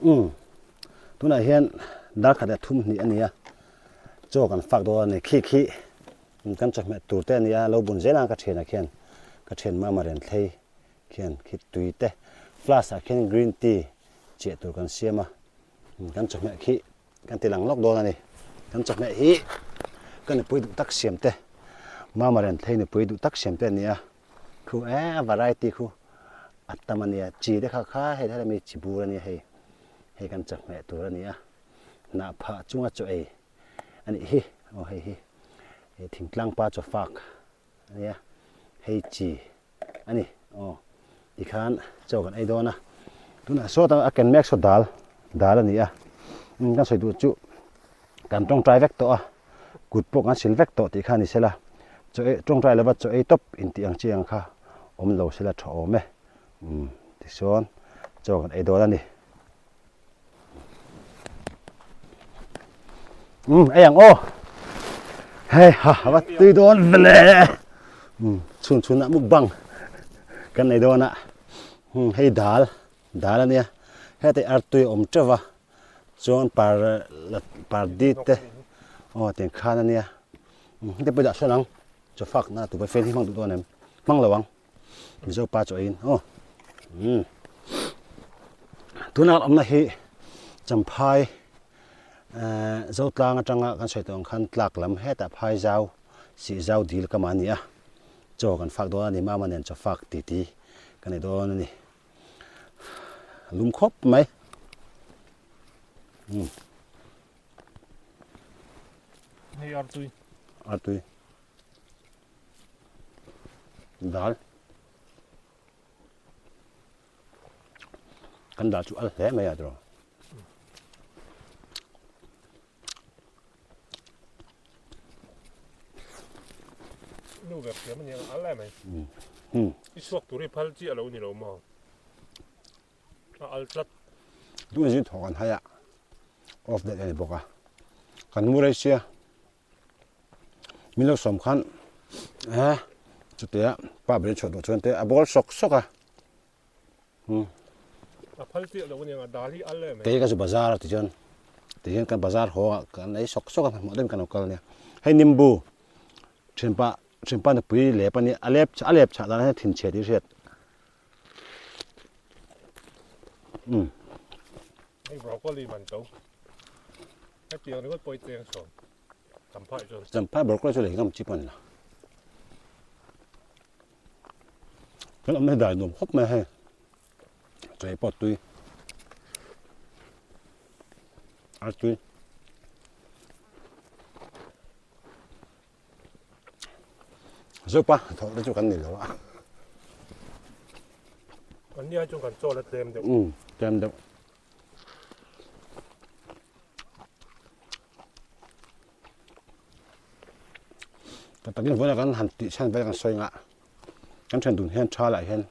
Umm tunah hian dar khat leh thum hnih a ni a, chaw kan fak dawn a ni. Khi khi kan chawhmeh tur te a ni a, lo bun zel ang ka thianah khian ka thian mama rian thlei khian khi tui te flask ah khian green tea chiah tur kan siam a, kan chawhmeh khi kan ti lang lawk dawn a ni. Kan chawhmeh hi ka nupui duh tak siam te mama rian thlei nupui duh tak siam te a ni a. Khu e a variety khu a tam a nia chi te kha kha hei helai mi chi bur a nia hei hei kan chawhmeh tur a ni a hnah phah chunga chaw ei a nih hi aw hei hi thingtlang pa chaw fak a nia hei chi a ni aw tikhan chaw kan ei dawn a tunah sawta a ken mek saw dal dal a ni a kan sawi duh chu kan tawngtai vek tawh a. Kut pawh kan sil vek tawh tih kha a ni sela, chaw ei tawngtai lova chaw ei tawp intih ang chi ang kha awm lo sela tha awm e. Umm tichuan chaw kan ei dawn a ni. Umm ei ang aw. Hei ha va tui dawn vele. Umm chhun chhun ah mukbang kan ei dawn a. Umm hei dal dal a nia heta artui a awm teuh va. Chuan par par dit te aw tiang khan a nia heti pawh dah sawn ang chaw fak na tupa fel hi hmang duh dawn em hmang lo ang mizo pa chaw eiin aw umm tuna kan awmna hi champhai ehh zotlang atanga kan sawi tawh ang khan tlak lam hetah phai zau sih zau dil ka mah a ni a chaw kan fak dawn a ni mama nen chaw fak titi ka nei dawn a ni. lum khawp mai um hei artui artui dal kan dal chu al hle mai a tiraw Nu ber thiam ania a al em mai. I chhuak tur hi phal chiah lo ni lo maw? A al tlat. Tun zing thawk an hai a, off date a ni bawk a. Kan mu rei sia, min lo sawm khan eh chutia pa ber in chhuah duh chuan te a bawl sawk sawk a. A phal chiah lo aniang a dal hi al em. Kei ka zu bazar a ti chuan ti hian kan bazar haw ah kan ei sawk sawk a hmanhmawh deuhin kan lo kal ania. Hei nimbu thianpa thianpa nupui lep ania a lep a lep chhah dan hian thinchhe tih hriat. Umm. Hei broccoli man to. Hetiang ringawt pawh i cheng sawm. Champhai chuan. Champhai broccoli chu lei ngam chi pawh a ni lo. Kan awmna hi dai nuam khawp mai a hei chei pawh tui a tui zopa thawh te chu kan ni lo a kan nia chu kan chaw la tlem deuh um tlem deuh Ka takin vawiin kan han tih chhan vel kan sawi ngah kan thian dun hian tha lah hian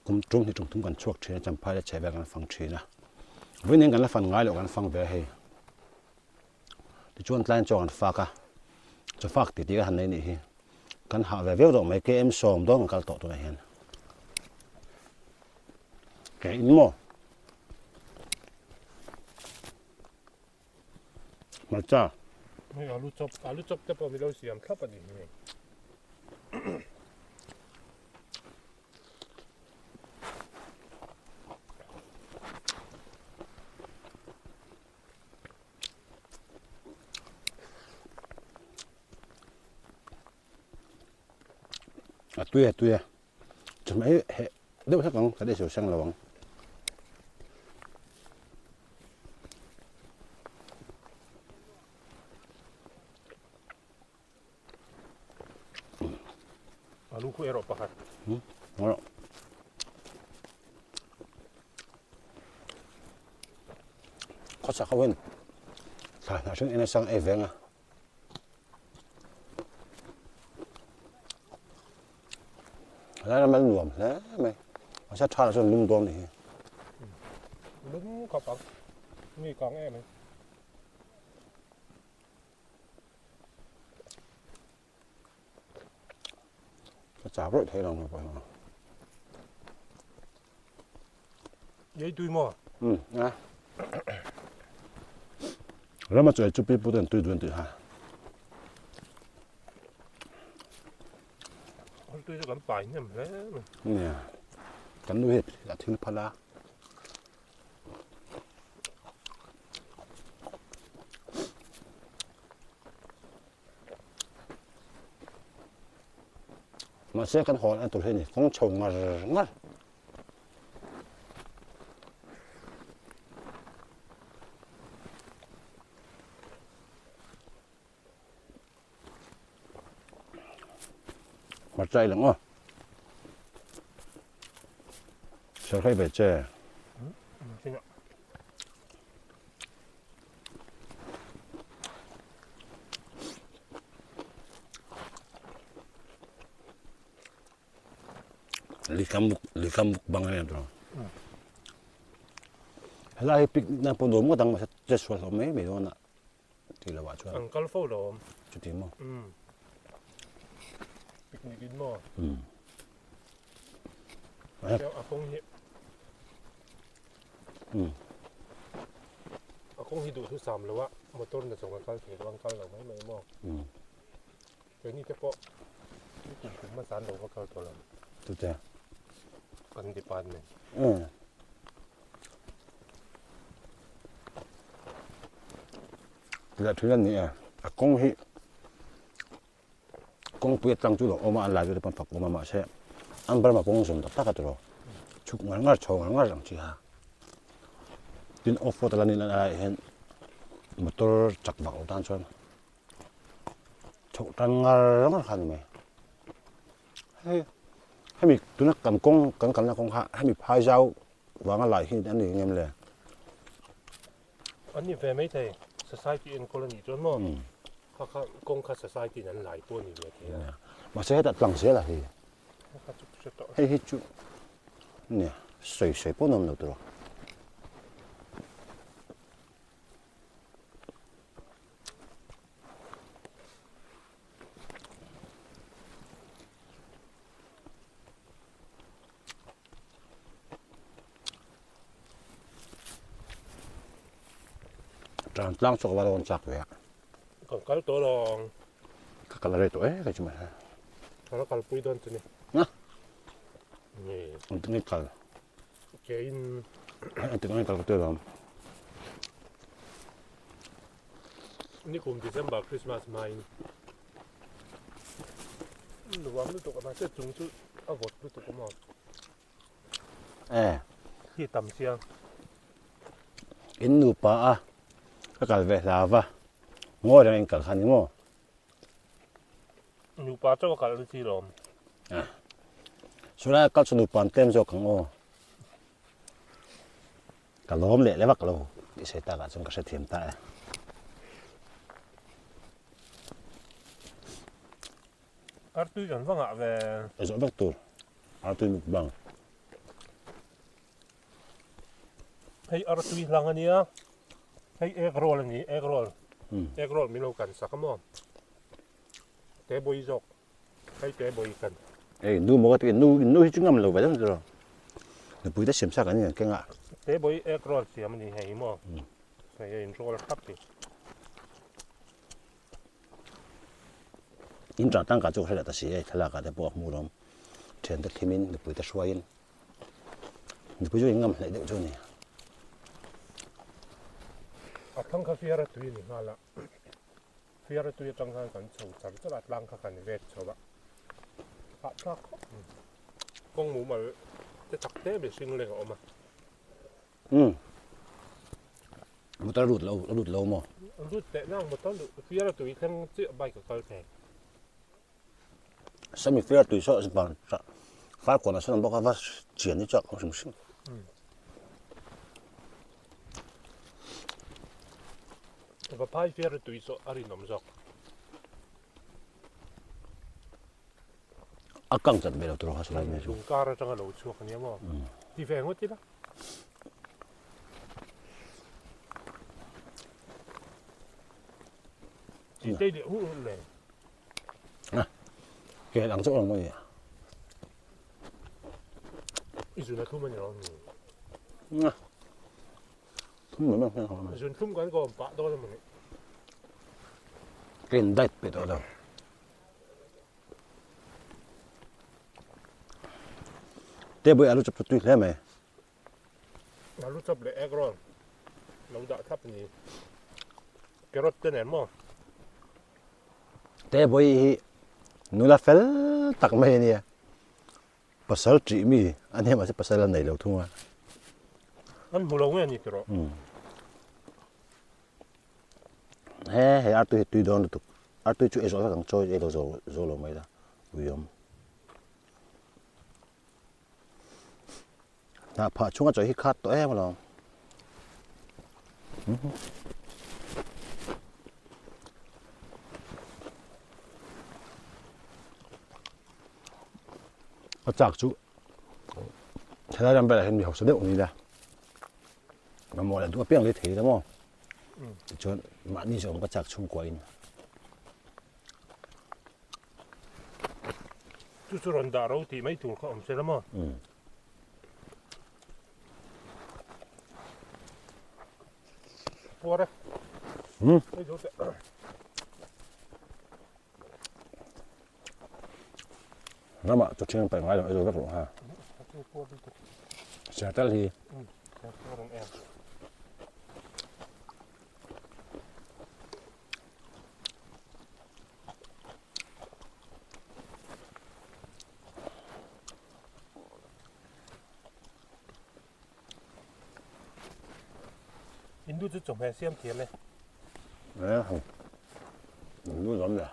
kum tum hi tum thum kan chhuak thin a champhai leh chhehvel kan fang thin a vawiin hian kan la fan ngai loh kan fang ve a hei tichuan tlaiin chaw kan fak a chaw fak tih tih ka han nei nih hi kan hah ve viau tawh mai km sawm dawn kan kal tawh tunah hian ke in maw. Hmarcha. Hei alu chop, alu chop te pawh milo siam thlap a ni hi. A tui a tui a. Chumai heh deuh hlek ang, kan eichho seng lo ang. Alu khu erawh pakhat. Hmm, erawh. Khawchhak ho hian thla hnah hring en a sang ei veng a. Helai ram a nuam hle mai mahse tha lah chuan lum dawn a ni hi. Lum khawp ang mi kang em ai. Ka chak rawih thei lo ang pawh hi. Ei tui maw? Um a. Rama chaw ei chu pi puten tui duan tih ha. Hol tui chu kan pai hnem hle mai. Nia. Kan nu hi a thil phal a. Mahse kan hawn an tur hi ni kawng chho ngar ngar. Hmarcha i lang aw. Serhei ve che. Likam mukbang a ni ang chu. Helai hi picnic nan pawh nuam ngawt ang mahse che sual hlauh mai mai dawn a tih loh ah chuan. An kal fo lo awm. Chuti maw? Umm. Picnic in maw? Umm. A kawng hi. Umm. A kawng hi duhthusam lo a motor na zawng a kal thei lo an kal lo mai mai maw? Umm. Keini te pawh i kum kum hmasa an lo va kal tawh lo. Tute? Kan department. Umm. Tila thil an ni e. A kawng hi kawngpui atang chu lo awm a, an lai chu te pawn fak awm a mahse an Burma kawng zawm tak tak a tiraw. Chhuk ngar ngar chho ngar ngar ang chi kha. Tin off road a la nih lan aiah hian motor chak vak lo tan chuan Chhoh tan ngar ngar kha a ni mai. Hei hemi tuna kan kawng kan kalna kawng kha hemi phai zau vanga lai hi a ni ngem le. An ni ve mai thei society enkawl a nih chuan maw kha kha kawng kha society in an lai pawh a ni ve thei a. Mahse hetah tlang zel a hi. Hei hi chu nia sawi sawi pawh an awm lo tur a. Tlan tlang chu ka va rawn chak ve a. Kan kal tawh lo ang. Ka kal rei tawh e kei chu mai. Ka la kalpui dawn chu ni. Na. Nge. An tinge kal. Keiin. An tinge kal ka tel ang. Nikum December Christmas hmain nuam lutuk a mahse chung chu a vawt lutuk awm a. Eh. Hi tam chiang. In nupa a ka kal ve hlau va ngawi reng in kal kha ni maw? Nupa chauh a kal chi lawm. Ah. Chulai kal chu nupa an tlem zawk ang aw. Ka lawm leh leh vak lo tih sawi takah chuan ka hrethiam ta e. Artui kan va ngah ve. A zawh vek tur artui mukbang. Hei artui hlang a nia, hei egg roll a ni, egg roll. Egg roll min lo kan sak a maw? Te bawi zawk. Hei te bawi kan. Ei nu maw ka ti nu nu hi chu ngam lo ve deuh chu. Nupui te siam sak an ni keng a. Te bawi egg roll siam a ni hei maw. Hei a in roll thlap hi. In tah tangka chu ka hre leh ta si e thlalak ah te pawh a hmu lawm. Thian te thlim in nupui te hruai in. Nupui chu in ngam hleih deuh chu a ni. A thlang kha fiara tui a ni nghal a. Fiara tui atang khan kan chho char char a, tlang kha kan vet chho a. Hahthlak khawp mai. Kawng mumal te tak te mihring leng a awm a. Umm. Motor lut lo lut lo maw? Lut teh nang motor luh fiara tui thleng chiah bike a kal thei. Sami fiara tui saw ban far kawnah sawn an bawk a va chian hi chuak awm hrim hrim. Vaphai fiara tui saw a rinawm zawk. A kang chat ve lo tur kha sawi mai chu. Lung kar atanga lo chhuak ania maw? Ti ve ngawt ila. Chi tei leh huh huh le. Ke lang chauh ang maw ni. I zun a thlum a ni lo ni. Na. Zun thlum kan kawm pah dawn a mawni. Ka in diet peih tawh lo. Tebui alu chop chu tui hle mai. Alu chop leh egg roll lo dah thlap a ni. Carrot te nen maw? Tebui hi nula fel tak mai a nia. Pasal ṭih mi a nia mahse pasal a nei lo thung a. An hmu lo nge a ni tiraw? He hei artui hi tui dawn lutuk. Artui chu ei zawh vek ang chawi ei lo zo zo lo mai la uiawm. Hnah phah chhunga chawi hi khat tawh em alawm. A chak chu helai ram velah hian mi hausa deuh ni ila mamawh leh duh apiang lei thei ila maw tichuan mahni zawng ka chak chhungkua in. Chu chu rawn dah ro tih mai tur kha awm se la maw? Puar e. Ei zo teh. Ramah chaw ṭhiang paih ngai lo ei zo vek rawh ha. Ser tal hi. Hindu chu chawhmeh siam thiam e. E hau. Hindu zawm le.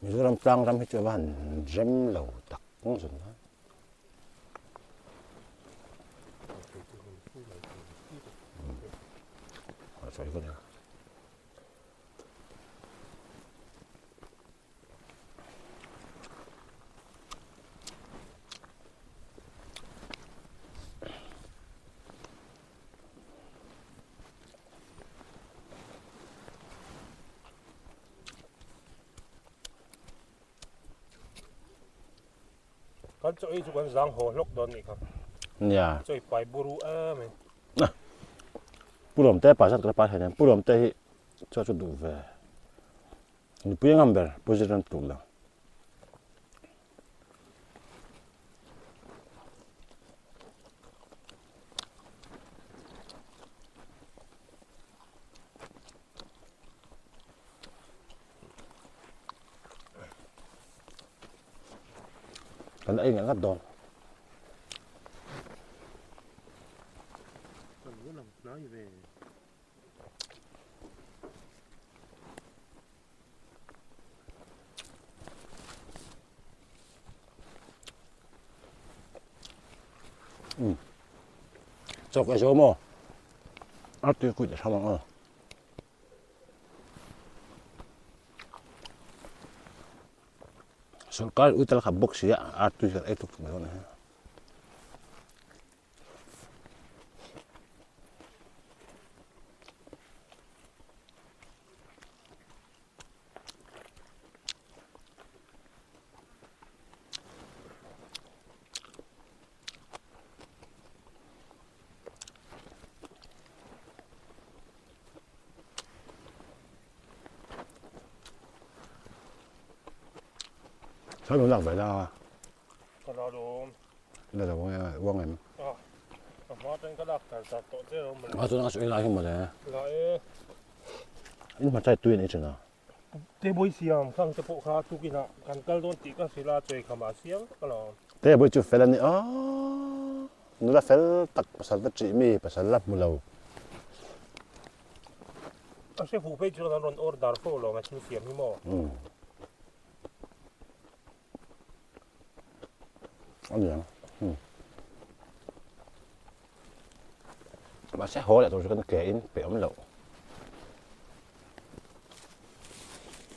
Mizoram tlang ram hi chu a va han rem lo tak zun a. Sawi ka nia. Kan chaw ei chu kan zang haw hlawk dawn nih kha. Nia. Chaw i pai buru em mai. Pu Lawmte pa zat ka la pai thei nen Pu Lawmte hi chaw chu duh ve. Nupui a ngam ber Pu Zirram tluk lo. Kan ei ngat ngat dawn. Chawk ei zo maw? A tui kuit a hrang ang aw. Sorkar ui tal kha bawk si a, ar tui kan ei tuk tuk mai dawn a ni. Sao nó lạc vậy ra? Ka la lawm. La lo nge uang em? A, a hma ten ka lak tar tar tawh che lo mawle. A chuan a sawi lai hi mawle. La e. In hma chai tui an ei thin a. Te bawi siam khang te pawh kha tukinah kan kal dawn tih ka hrilh a, chawi khamah a siam vek alawm. Te bawi chu fel a ni a, nula fel tak pasal te ṭih mi pasal la hmu lo. A hre huh phei chuan an rawn order fo alawm a thil siam hi maw? Umm. A ni ang. Umm. Mahse haw leh tur chu kan ke in peih awm loh.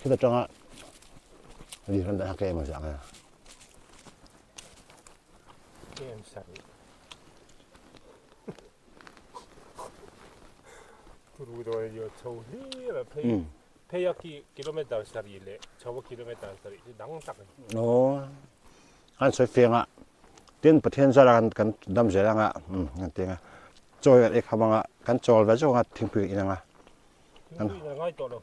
Khita tanga lir kan dah ke emaw zah nge. Em sarih. Ru dawn yo chho hlir a phei phei a ki kilometer sarih leh chho a kilometer sarih chu dang tak a ni. Aw. Kan sawi fiang a, tin Pathian zara kan kan dam zel anga umm kan ti anga chaw hi kan ei kham anga kan chawl ve zawk anga thingpui kan in anga. Thingpui in a ngai tawh lo.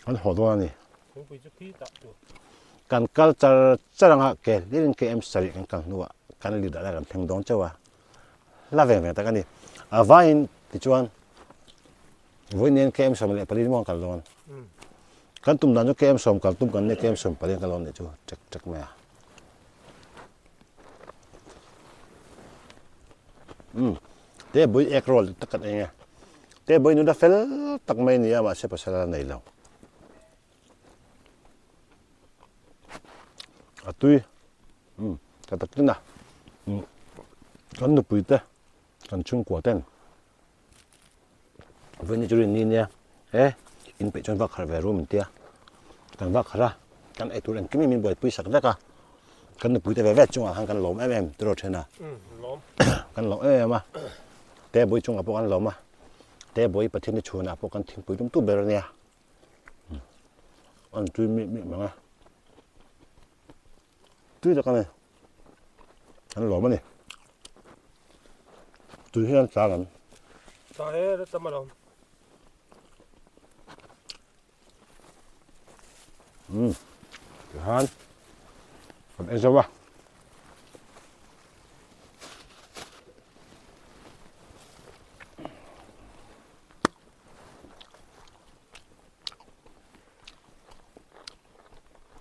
Kan haw dawn a ni. Thingpui chu khi tah tur. Kan kal char char anga ke hlirin KM sarih kan kal hnuah kan leader lai kan thleng dawn chauh a, hla veng veng tak a ni. A vaiin tichuan Vawiin KM 14 maw an kal dawn? Kan tum dan chu KM 10 kal tum kan nia KM 14 an kal dawn nih chu ṭek ṭek mai a. Umm te bui ek roll tak kan eng e. Te bui nula fel tak mai nia mahse pasal a nei lo. A tui umm ka takin a umm kan nupui te kan chhungkua ten Vawiin chu rin ni nia e in peih chuan vak harh ve rum tia kan vak harh a kan eitur engkim hi min buaipui sak vek a kan nupui te ve ve chungah khan kan lawm em em tiraw then a kan lawm em em a te bawih chungah pawh kan lawm a te bawih Pathian ni chhunah pawh kan thingpui tum tu ber ania an tui mih mih mang a tui tak a ni. An lawm a ni. Tui hian tlang an. Tla e la tam alawm. Um. Tihan. Kan en zo a.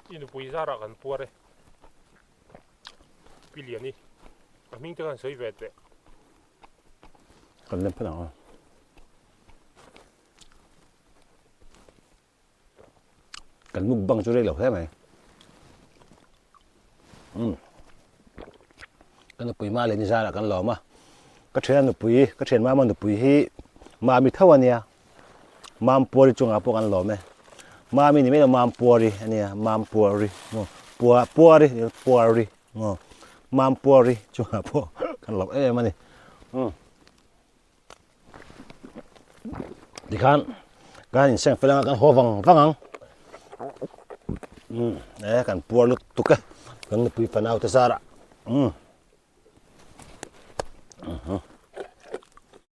I nupui zarah kan puar e. Pi Liani, a hming te khan sawi ve teh. Kan lem phat ang a. Kan mukbang chu rei lo hle mai. Umm. Ka nupui ma leh ni zarah kan lawm a. Ka thian nupui, ka thian mama nupui hi mami tho a nia. Mampuari chungah pawh kan lawm e. Mami ni mai lo Mampuari a nia, Mampuari maw pua puari ni lo puari maw Mampuari chungah pawh kan lawm em em a ni. Umm tikhan kan inseng fel anga kan haw vang vang ang. Umm e kan puar lutuk e kan nupui fanau te zarah umm.